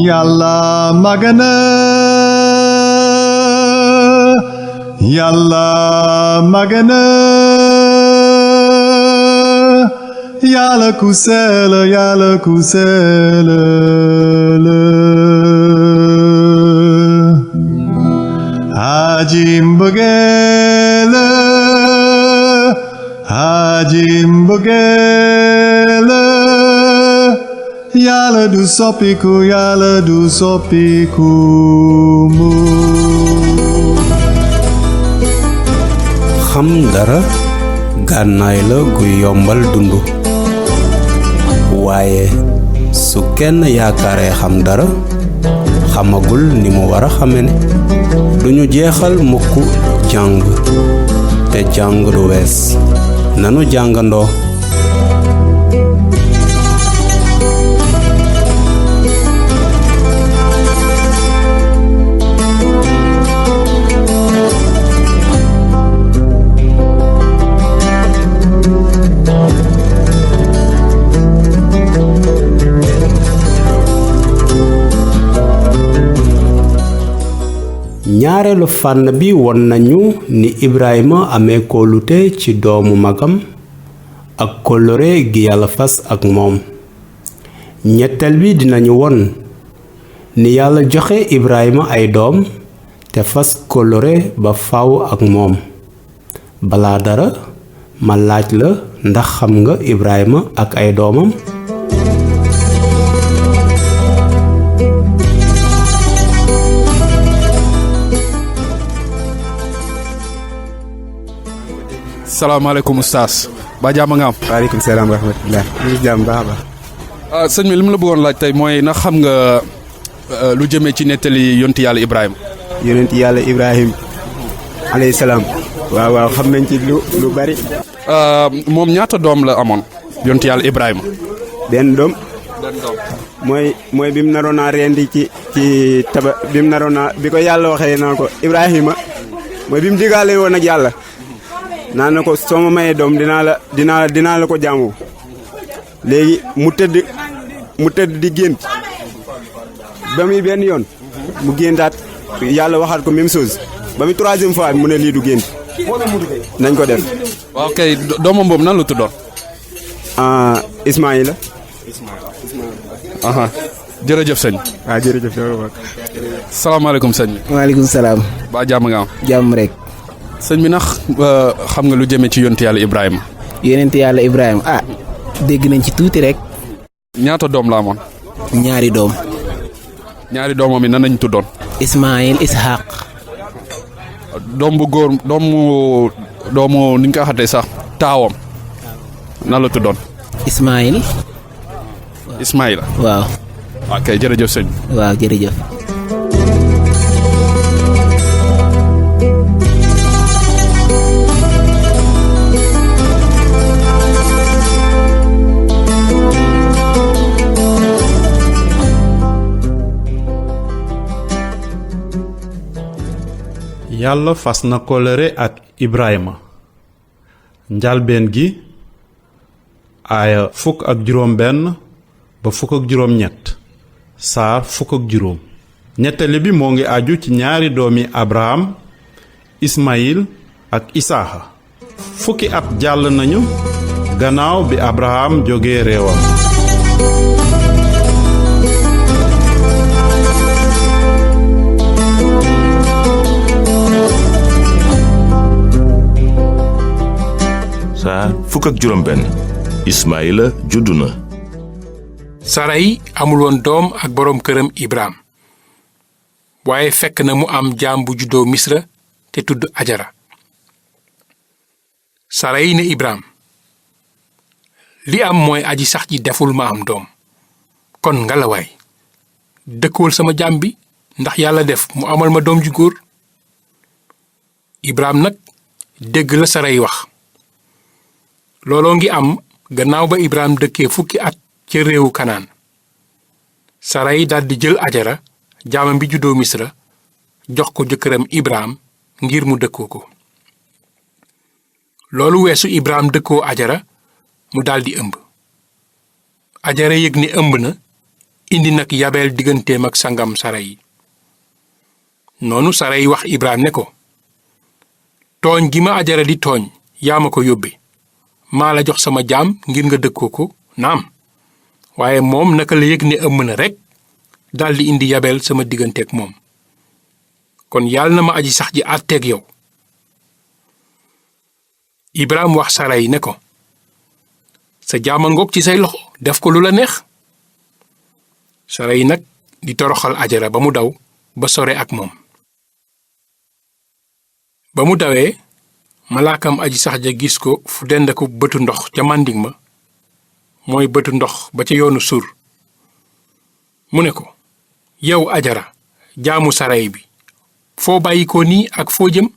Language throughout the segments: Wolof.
Yàlla màgg na Yàlla màgg na Yàlla ku sell Yàlla ku sell aji mbëggeel Yàlla du soppiku Yàlla du soppiku mu xam dara gànnaay la gu yombal dund waaye su kenn yaakaaree xam dara xamagul ni mu war a xame ne duñu jeexal mukk jàng te jàng du wees nanu jàngandoo ñaareelu fànn bi won nañu ni Ibrahima amee kóolute ci doomu magam ak kóllëre gi Yàlla fas ak moom ñetteel bi dinañu won ni Yàlla joxe Ibrahima ay doom te fas kóllëre ba faw ak moom balaa dara ma laaj la ndax xam nga Ibrahima ak ay doomam salaamaaleykum oustaz ba jàmm nga am. waaleykum salaam wa rahmatulah. ñu jàmm baax a baax. sëñ bi li mu la bëggoon laaj tey mooy na xam nga lu jëmee ci nettali yonti yàlla Ibrahima. yonti yàlla Ibrahima. alayhi salaam. waaw xam nañ ci lu bari. moom ñaata doom la amoon yonti yàlla Ibrahima. benn doom. mooy bi mu naroon a rendi ci taba bi mu naroon a bi ko yàlla waxee naa ko Ibrahima mooy bi mu digaale woon ak yàlla. naa na ko soo ma mayee doom dinaa la ko jaamu léegi mu tëdd di gént ba muy benn yoon mu géntaat yàlla waxaat ko même chose ba muy troisième fois mu ne lii du gént nañ ko def. waaw kay doomam boobu nan la tuddoon. Ismaïla. jërëjëf sëñ. waaw jërëjëf. salaamaaleykum sëñ bi. waaleykum salaam. ba jàmm nga am. jàmm rek. sëñ bi ndax xam nga lu jëmee ci yonti yàlla Ibrahima. yonent yàlla Ibrahima dégg nañ ci tuuti rek. ñaata doom la amoon. ñaari doom. ñaari doomam yi nan nañ tuddoon. Ismaïl Ishaq. doom bu góor doomu ni nga ko waxatee sax taawam nan la tuddoon. Ismaïl. Ismaïla. waaw. ok jërëjëf sëñ. waaw jërëjëf. yàlla fas na kóllëre ak Ibrahima njalbeen gi aaya 11 ba 17 saar 10 ñettali bi moo ngi aju ci ñaari doomi Abraham Ismaïl ak Isaaxa 10 at jàll nañu gannaaw bi Abraham jóge réewam saar 11 Ismaïla juddu na. Sarayi amul woon doom ak boroom këram Ibrahim waaye fekk na mu am jaam bu juddoo Misra te tudd Ajara. Sarayi ne Ibrahim li am mooy aji sax ji deful ma am doom kon ngalawaay dëkkuwul sama jaam bi ndax yàlla def mu amal ma doom ju góor. Ibrahim nag dégg la Sarayi wax. looloo ngi am gannaaw ba Ibrahim dëkkee 10 at ca réewu Kanaan. Sarayi daldi jël Ajara jaamam bi juddoo Misra jox ko jëkkëram Ibrahim ngir mu dëkkoo ko. loolu weesu Ibrahim dëkkoo Ajara mu daldi ëmb. Ajara yëg ni ëmb na indi nag yabeel digganteem ak sangam Sarayi. noonu Sarayi wax Ibrahim ne ko tooñ gi ma Ajara di tooñ yaa ma ko yóbbe maa la jox sama jaam ngir nga dëkkoo ko naam waaye moom naka la yëg ne ëmm na rekk daldi indi yabeel sama digganteek moom kon yàlla na ma aji sax ji àtteeg yow. Ibrahim wax Sarayi ne ko sa jaama ngoog ci say loxo def ko lu la neex. Sarayi nag di toroxal Ajara ba mu daw ba sore ak moom. ba mu dawee malaakam aji sax ja gis ko fu dend ko bëtu ndox ca màndig ma mooy bëtu ndox ba ca yoonu Sur. mu ne ko yow Ajara jaamu Sarayi bi foo bàyyi ko nii ak foo jëm.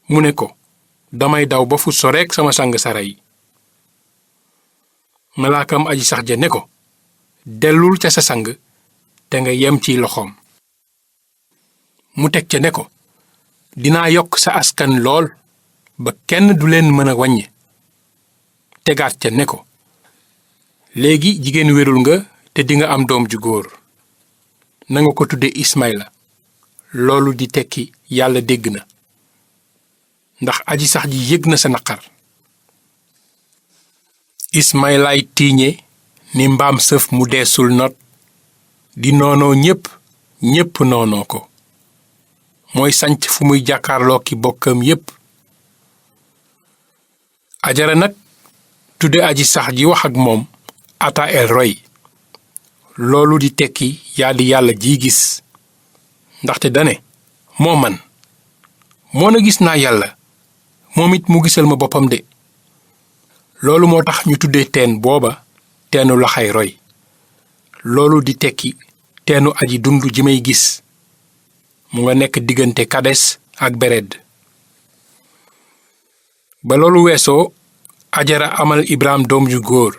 mu ne ko damay daw ba fu soreek sama sang Sarayi. malaakam aji sax ja ne ko dellul ca sa sang te nga yem ci loxoom. mu teg ca ne ko dinaa yokk sa askan lool ba kenn du leen mën a wàññi. tegaat ca ne ko léegi jigéen wérul nga te dinga am doom ju góor nanga ko tudde Ismaïla loolu di tekki yàlla dégg na ndax aji sax ji yëg na sa naqar. Ismaïlaay tiiñe ni mbaam sëf mu deesul not di noonoo ñépp noonoo ko mooy sanc fu muy jàkkaarloo ki bokkam yépp. Ajara nag tudde aji sax ji wax ak moom ata el roy loolu di tekki yaa di yàlla ji gis ndaxte dane moo man moo na gis naa yàlla moom it mu gisal ma boppam de. loolu moo tax ñu tuddee teen booba teenu laxay roy loolu di tekki teenu aji dund ji may gis mu nga nekk diggante Kades ak Bered. ba loolu weesoo Ajara amal Ibrahim doom ju góor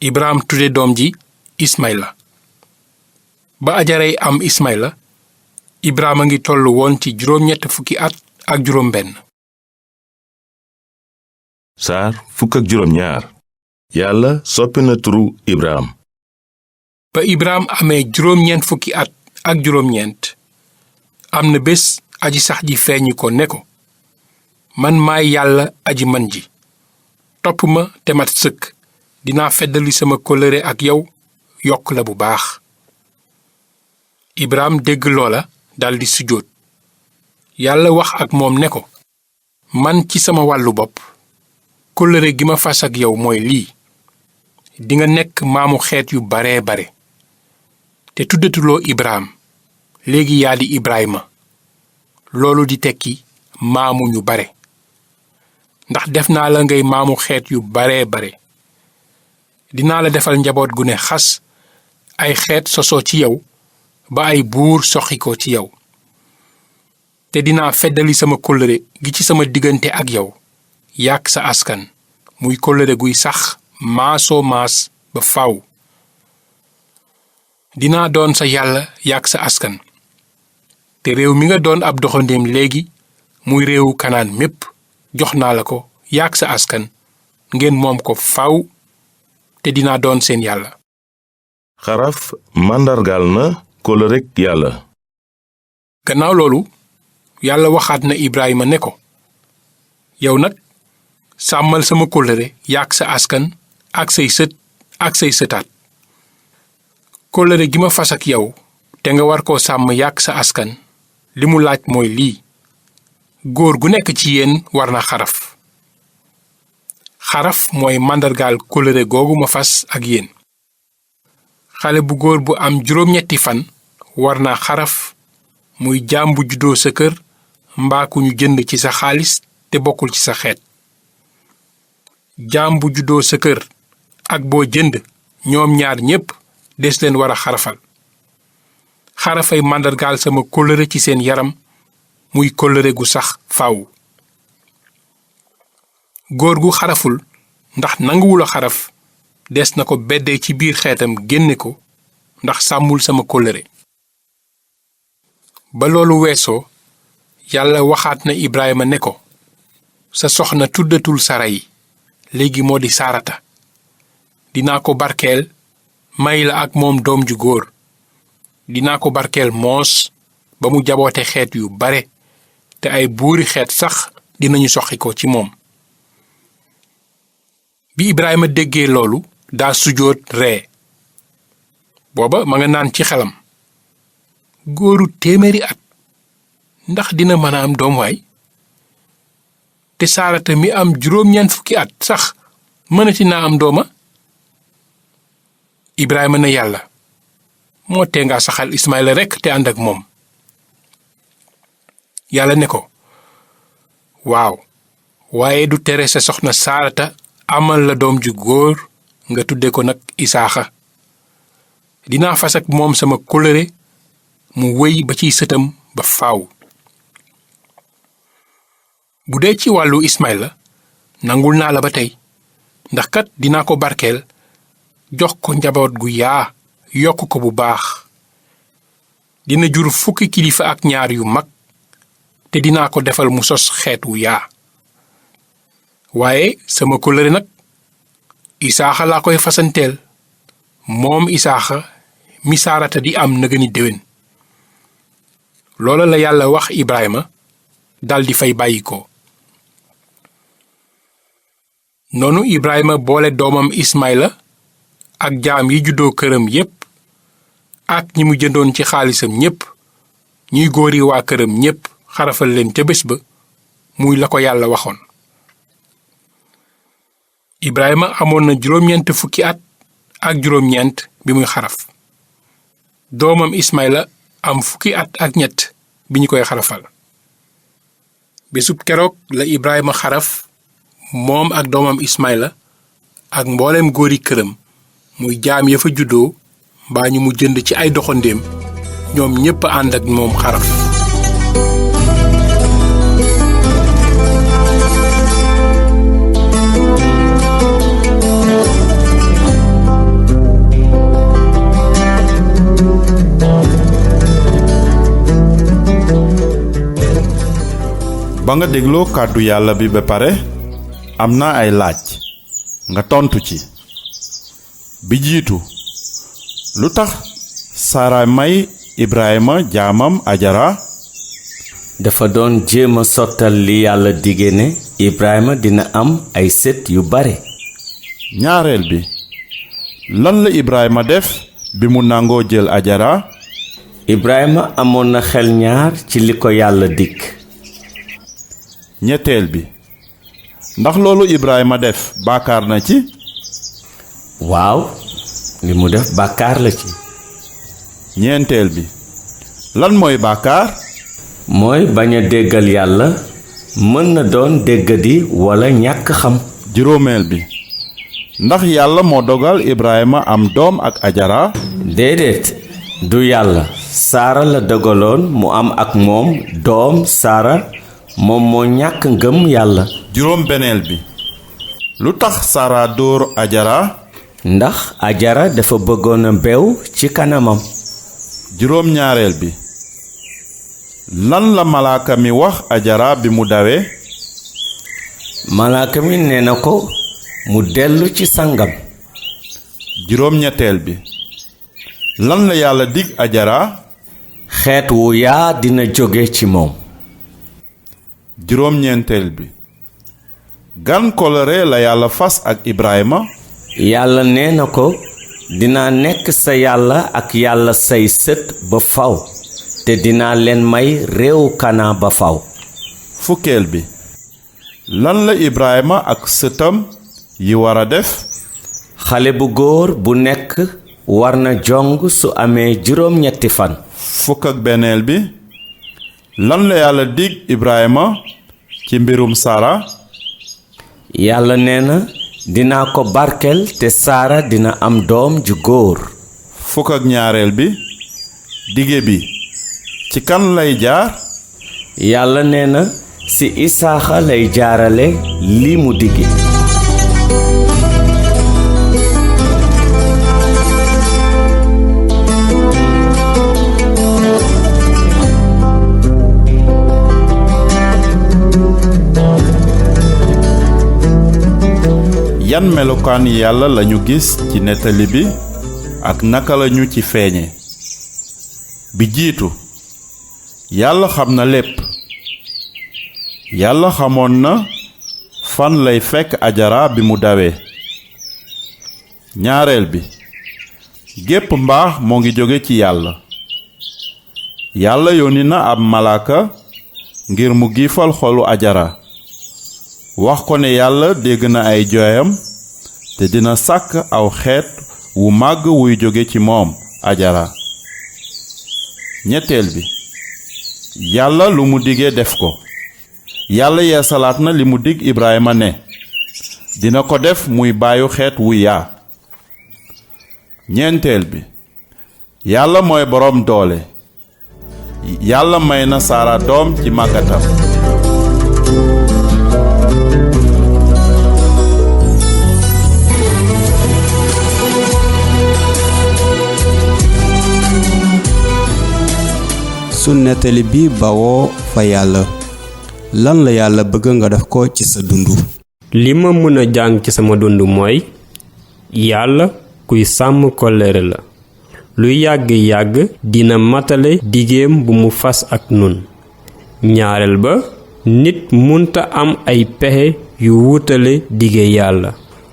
Ibrahim tudde doom ji Ismaïla. ba Ajaray am Ismaïla Ibrahim a ngi tollu woon ci juróom-ñett fukki at ak juróom benn. saar fukk ak juróom ñaar yàlla soppi na turu Ibrahim. ba Ibrahim amee juróom-ñeent fukki at ak juróom-ñeent am na bés aji sax ji feeñu ko ne ko man maay yàlla aji man ji topp ma te mat sëkk dinaa feddali sama kóllëre ak yow yokk la bu baax. Ibrahim dégg loola daldi sujjóot yàlla wax ak moom ne ko man ci sama wàllu bopp kóllëre gi ma fas ak yow mooy lii dinga nekk maamu xeet yu baree bare te tuddatuloo Ibrahim léegi yaa di Ibrahima loolu di tekki maamu ñu bare ndax def naa la ngay maamu xeet yu baree bare dinaa la defal njaboot gu ne xas ay xeet sosoo ci yow ba ay buur soxi ko ci yow te dinaa feddali sama kóllëre gi ci sama diggante ak yow yàq sa askan muy kóllëre guy sax maasoo maas ba faw dinaa doon sa yàlla yàq sa askan te réew mi nga doon ab doxandéem léegi muy réewu Kanaan mépp jox naa la ko yàq sa askan ngeen moom ko faw te dinaa doon seen yàlla. xaraf màndargaal na kóllëreg yàlla. gannaaw loolu yàlla waxaat na Ibrahima ne ko yow nag sàmmal sama kóllëre yàq sa askan ak say sët ak say sëtaat kóllëre gi ma fas ak yow te nga war koo sàmm yàq sa askan li mu laaj mooy lii góor gu nekk ci yéen war na xaraf. xaraf mooy màndargaal kóllëre googu ma fas ak yéen. xale bu góor bu am juróom-ñetti fan war naa xaraf muy jaam bu juddoo sa kër mbaa ku ñu jënd ci sa xaalis te bokkul ci sa xeet. jaam bu juddoo sa kër ak boo jënd ñoom ñaar ñépp des leen war a xarafal. xarafay màndargaal sama kóllëre ci seen yaram muy kóllëre gu sax faaw. góor gu xaraful ndax nanguwul a xaraf des na ko beddee ci biir xeetam génne ko ndax sàmmul sama kóllëre. ba loolu weesoo yàlla waxaat na Ibrahima ne ko sa soxna tuddatul Sarayi léegi moo di Saarata dinaa ko barkeel may la ak moom doom ju góor dinaa ko barkeel moos ba mu jaboote xeet yu bare te ay buuri xeet sax dinañu soxi ko ci moom. bi Ibrahima déggee loolu daa sujjóot ree booba ma nga naan ci xelam góoru 100 at ndax dina mën a am doom waay te Saarata mi am 90 at sax mënati naa am dooma. Ibrahima ne yàlla moo tee nga saxal Ismaïla rekk te ànd ak moom. yàlla ne ko waaw waaye du tere sa soxna Saarata amal la doom ju góor nga tudde ko nag Isaaxa dinaa fas ak moom sama kóllëre mu wéy ba ciy sëtam ba faaw. bu dee ci wàllu Ismaïla nangul naa la ba tey ndax kat dinaa ko barkeel jox ko njaboot gu yaa yokk ko bu baax dina jur 10 kilifa ak 2 yu mag te dinaa ko defal mu sos xeet wu yaa waaye sama kóllëre nag Isaaxa laa koy fasanteel moom Isaaxa mi Saarata di am nëgëni déwén. loola la yàlla wax Ibrahima daldi fay bàyyi ko. noonu Ibrahima boole doomam Ismaïla ak jaam yi juddoo këram yépp ak ñi mu jëndoon ci xaalisam ñépp ñuy góori waa këram ñépp xarafal leen ca bés ba muy la ko yàlla waxoon. Ibrahima amoon na 90 at ak 9 bi muy xaraf doomam Ismaïla am 10 at ak 3 bi ñu koy xarafal. bésub keroog la Ibrahima xaraf moom ak doomam Ismaïla ak mbooleem góori këram muy jaam ya fa juddoo mbaa ñu mu jënd ci ay doxandéem ñoom ñépp ànd ak moom xaraf. ba nga dégloo kàddu yàlla bi ba pare am na ay laaj nga tontu ci. bi jiitu lu tax Sara may Ibrahima jaamam Ajara. dafa doon jéem a sottal li yàlla dige ne Ibrahima dina am ay sët yu bare. ñaareel bi lan la Ibrahima def bi mu nangoo jël Ajara. Ibrahima amoon na xel ñaar ci li ko yàlla dig. ñetteel bi ndax loolu Ibrahima def bàkkaar na ci. waaw li mu def bàkkaar la ci. ñeenteel bi lan mooy bàkkaar. mooy bañ a déggal yàlla mën na doon déggadi walla ñàkk xam. juróomeel bi ndax yàlla moo dogal Ibrahima am doom ak Ajara. déedéet du yàlla Saara la dogaloon mu am ak moom doom. Saara moom moo ñàkk ngëm yàlla. juróom beneel bi lu tax Sara dóor Ajara. ndax Ajara dafa bëggoon a bew ci kanamam. juróom ñaareel bi lan la malaaka mi wax Ajara bi mu dawee. malaaka mi nee na ko mu dellu ci sangam. juróom ñetteel bi lan la yàlla dig Ajara. xeet wu yaa dina jóge ci moom. juróom ñeenteel bi gan kóllëre la yàlla fas ak Ibrahima. yàlla nee na ko dinaa nekk sa yàlla ak yàlla say sët ba faw te dinaa leen may réewu Kanaan ba faw. fukkeel bi lan la Ibrahima ak sëtam yi war a def. xale bu góor bu nekk war na jong su amee 7 fan. fukk ak benneel bi lan la yàlla dig Ibrahima ci mbirum Sara. yàlla nee na dinaa ko barkel te Sara dina am doom ju góor. fukk ak ñaareel bi dige bi ci kan lay jaar. yàlla nee na ci Isaaxa lay jaarale li mu dige. yan melokaan yàlla lañu gis ci nettali bi ak naka lañu ci feeñe. bi jiitu yàlla xam na lépp. yàlla xamoon na fan lay fekk ajara bi mu dawee. ñaareel bi gépp mbaax moo ngi jóge ci yàlla. yàlla yónni na ab malaaka ngir mu giifal xolu ajara, wax ko ne yàlla dégg na ay jooyam te dina sàkk aw xeet wu màgg wuy jóge ci moom ajara. ñetteel bi yàlla lu mu digee def ko. yàlla yeesalaat na li mu dig Ibrahima ne dina ko def muy baayu xeet wu yaa. ñeenteel bi yàlla mooy boroom doole. yàlla may na Saara doom ci màggatam. su nettali bi bawoo fa yàlla, lan la yàlla bëgg nga def ko ci sa dund? li ma mën a jàng ci sama dund mooy yàlla kuy sàmm kóllëre la. lu yàgg-yàgg dina matale digéem bu mu fas ak nun. ñaareel ba nit munta am ay pexe yu wutale dige yàlla.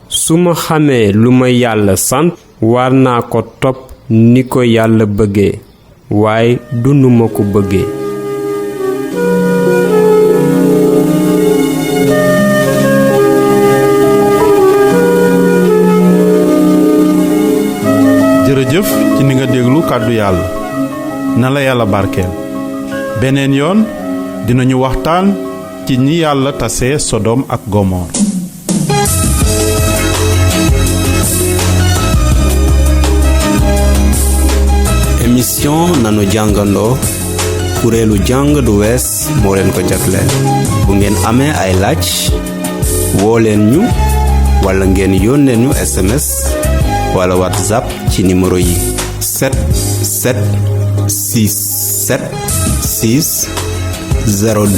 su ma xamee lu ma yàlla sant war naa ko topp ni ko yàlla bëggee, waaye dunu ma ko bëggee. jërëjëf ci ni nga déglu kàddu yàlla. na la yàlla barkeel. beneen yoon dinañu waxtaan ci ni yàlla tasee Sodom ak Gomor. émission nanu jàngandoo kuréelu jàng du wees moo leen ko jagleel. bu ngeen amee ay laaj woo leen ñu wala ngeen yónnee ñu SMS wala WhatsApp ci numéro yi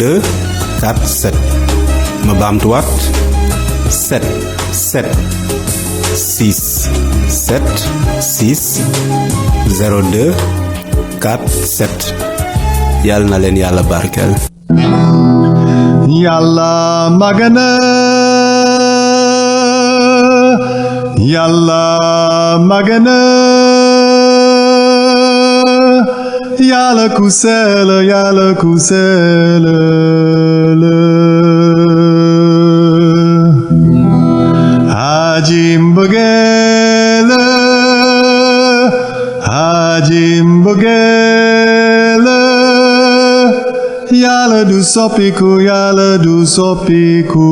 7767602447. ma baamtuwaat 7767602447. yàlla na leen yàlla barkeel. Yàlla magana, Yàlla magana, Yàlla ku sell, Yàlla ku sell la. Aji mbëggeel, aji mbëggeel, Yàlla du soppiku, Yàlla du soppiku.